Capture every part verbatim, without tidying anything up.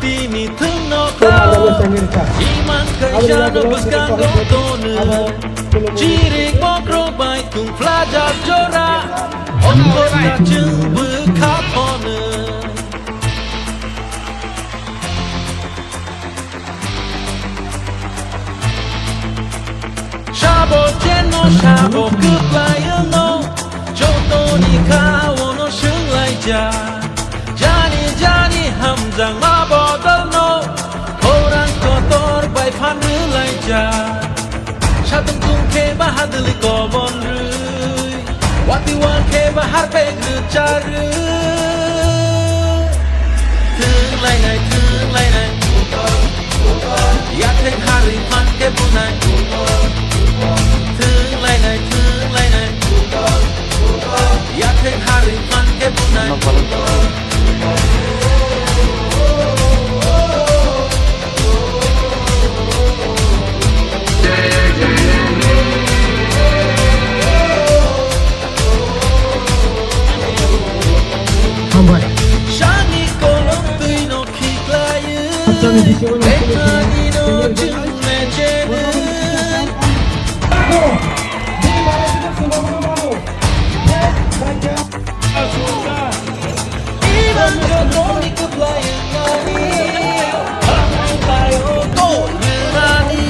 Tini thwngno kha, imang kaisano bwskango tono. Chirik bokrok bai tungphlajak jora, ongkhor kachwng bwkha phono. Sabo chenno sabo kwplai wngno, jotoni kha ono swnglaijak. Jani jani hamjakma bodolno, khorang kotor bai phan rwlaijak. Satung tung khe bahadwlwi kobon rwi, wati wal khe bahar pek rwcharwi. Thwnglainai, thwnglainai, yathek harwi phan khe bunai. Thwnglainai, thwnglainai, yathek harwi phan khe bunai. Hambai. Sani kolom twi no khiklai. Achani bisingo no khiklai. Tengani no chwng mecheni. Iman jotoni kwplai wngmani. Hambai tayo gol rwnani.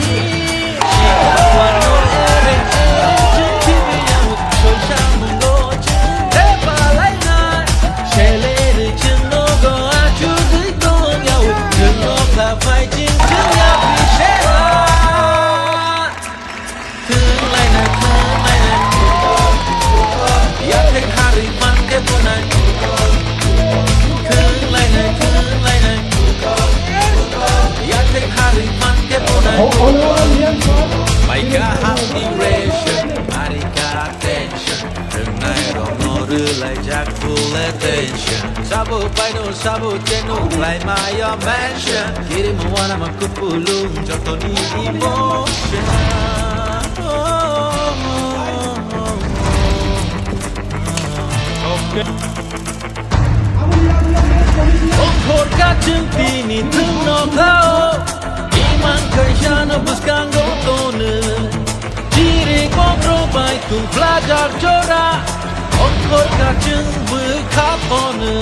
Maika hapni pressure, ari ka tension. Rwngnai rokno rwlaijak full attention. Sabo paino sabo cheno khlai mayo mention. Kiri mo wana ma kupulung jotoni emotion. Ongkhor kachwng tini thwngno khlao, imang kaisano bwskango tono. Chiri kokro bai tungphlajak jora, ongkhor kachwng bwkha phono.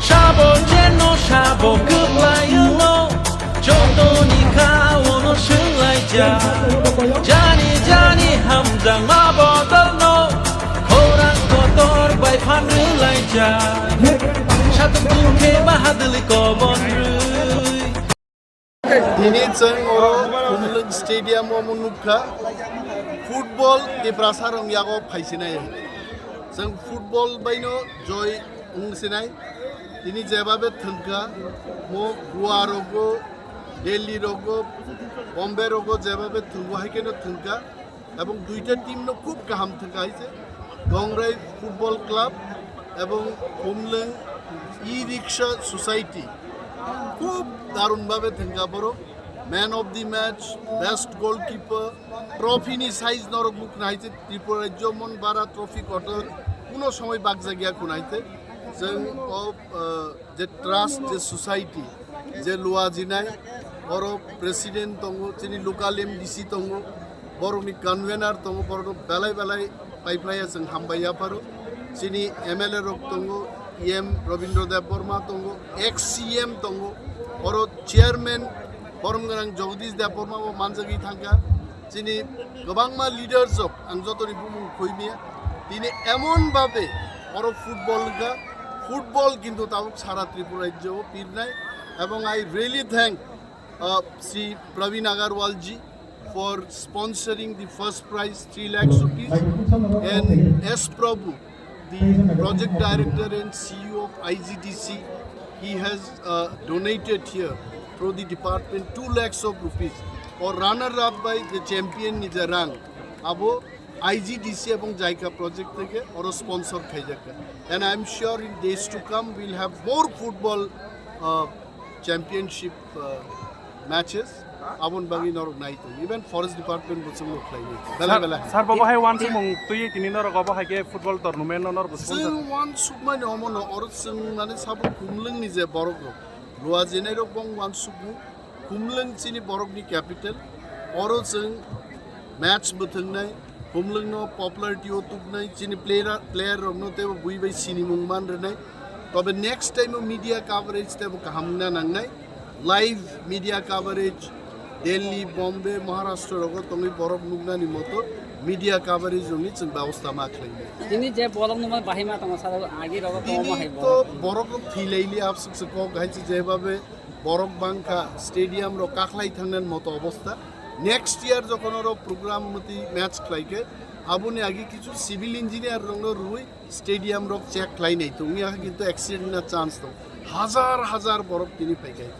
Sabo chenno sabo kwplai wngno, jotoni kha ono swnglaijak. Jani jani hamjakma bodolno, khorang kotor bai phan rwlaijak. Satung tung khe bahadwlwi kobon rwi. Tini chwng oro Khumlwng Stadium o mung nukha, football Tiprasa rong yago phaisinai. Chwng football baino joy wngsinai. Tini jebabe thwngkha, mo Goa rogo, Delhi rogo, Bombay rogo jebabe thwngbo haikeno thwngkha. Ebong duita team no khub kaham thwngkha hai se, Gongrai Football Club ebong Khumlwng E-Rickshaw Society khub darun bhabe thwngkha borok. Man of the match, best goalkeeper, trophy ni size norok nukna hai se, Tripura rajyo mon bara trophy kotor kuno somoi bakjagya khuna hai se. Chwng o, uh, je trust, je society, je luajinai, oro president tongo, chini local M D C tongo, borokni convener tongo, borokno belai belai paiplaiya chwng hambai yapharo. Chini M L A rok tongo, E M Rabindra Debbarma tongo, ex C M tongo, oro chairman borom gwnang Jagadish Debbarma bo manjagwi thangkha. Chini kwbangma leaders rok, ang jotoni bumung khoimiya, tini emon bhabe oro football wngkha, football kintu tabuk sara Tripura rajyo o pirnai, ebong I really thank, uh, Shri Praveen Agarwal ji for sponsoring the first prize three lakhs rupees, and S Prabhu, the project director and C E O of I G D C, he has, uh, donated here through the department two lakhs of rupees. Or runner up by the champion ni je rang abo I G D C ebong JICA project theke oro sponsor khaijakha. And I am sure in days to come we will have more football, uh, championship, uh, matches. Aboni bagwi norok nai tong. Even forest department bo chwngno khlainai. Belai belai. Sir, bo bahai wansukmung twi tini norok obo hai khe football tournament no norok sponsor. Chwng wansukmani omo no oro chwng mane sabo Khumlwng ni je borok rok. Luajinai rok bong wansukmung, Khumlwng chini borokni capital, oro chwng match mwthwngnai, Khumlwngno popularity o tuknai, chini player, player rokno teibo bui bai sinimung man rwnai. Tobe next time o media coverage teibo kaham wngna nangnai, live media coverage, Delhi, Bombay, Maharashtra rogo tongwi borok nuknani moto media coverage rokni chwng bebosta ma khlainai. Tini je borok nukmani bahai ma tongo, salo agi rogo tongo. Tini hai to borok. Borok rok thwilaili, absuk se kok hai se jebabe borok bangkha, stadium rok kakhlai thangnani moto obosta. Next year jokhon oro program mati match khlaikhe, aboni agi kichu civil engineer rokno rwi stadium rok check khlainai tongya, kintu accident na chance tong. Hajar hajar borok tini phaikhai.